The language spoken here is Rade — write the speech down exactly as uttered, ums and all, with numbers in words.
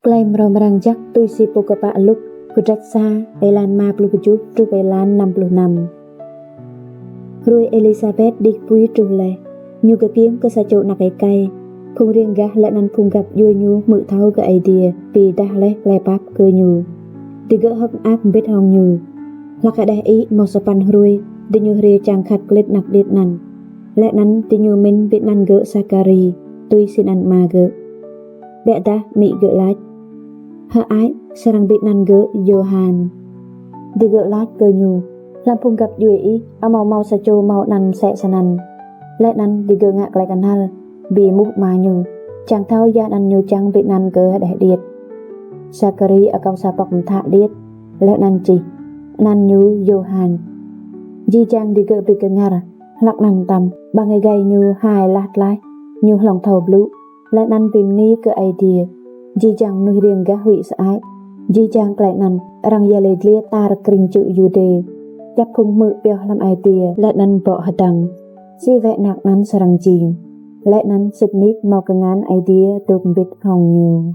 Klei mrâo mrang jăk tui si pô kpă Luk, kdrêč sa, êlan êma pluh kjuh truh êlan năm pluh năm. Hruê Êlisabet đĭ pui truh leh, ñu kkiêng kơ sa čô anak êkei. Phung riêng gah leh anăn phung găp djuê ñu hmư̆ thâo kơ Aê Diê bi êdah leh klei pap kơ ñu. Digơ̆ hơ̆k mơak mbĭt hŏng ñu. Hlăk hđeh ih mâo sa păn hruê, diñu hriê čiăng khăt klĭt anak điêt anăn. Leh anăn diñu mĭn bi anăn gơ̆ Sakari, tui si anăn ama gơ̆. Ƀiădah amĭ gơ̆ lač: Hơăi, srăng bi anăn gơ̆ Yôhan. Digơ̆ lač kơ ñu: Hlăm phung găp djuê ih amâo mâo sa čô mâo anăn msĕ snăn. Leh anăn digơ̆ ngă klei knhal, bi êmuh ama ñu, čiăng thâo ya anăn ñu čiăng bi anăn kơ hđeh điêt. Sakari akâo sa pŏk mthă điêt, leh anăn čih: Anăn ñu Yôhan. Jih jang digơ̆ bi kngăr. Hlăk anăn mtam, ƀăng êgei ñu hai lah tlaih, ñu hlŏng thâo blŭ, leh anăn bi mni kơ Aê Diê. Jih jang mnuih riêng gah huĭ sơăi. Jih jang klei anăn arăng yăl dliê tar krĭng čư̆ Yuđê, djăp phung hmư̆ pioh hlăm ai tiê leh anăn bŏ hdơ̆ng si wĕ anak anăn srăng jing. Leh anăn sĭt nik mâo kngan Aê Diê dôk mbĭt hŏng ñu.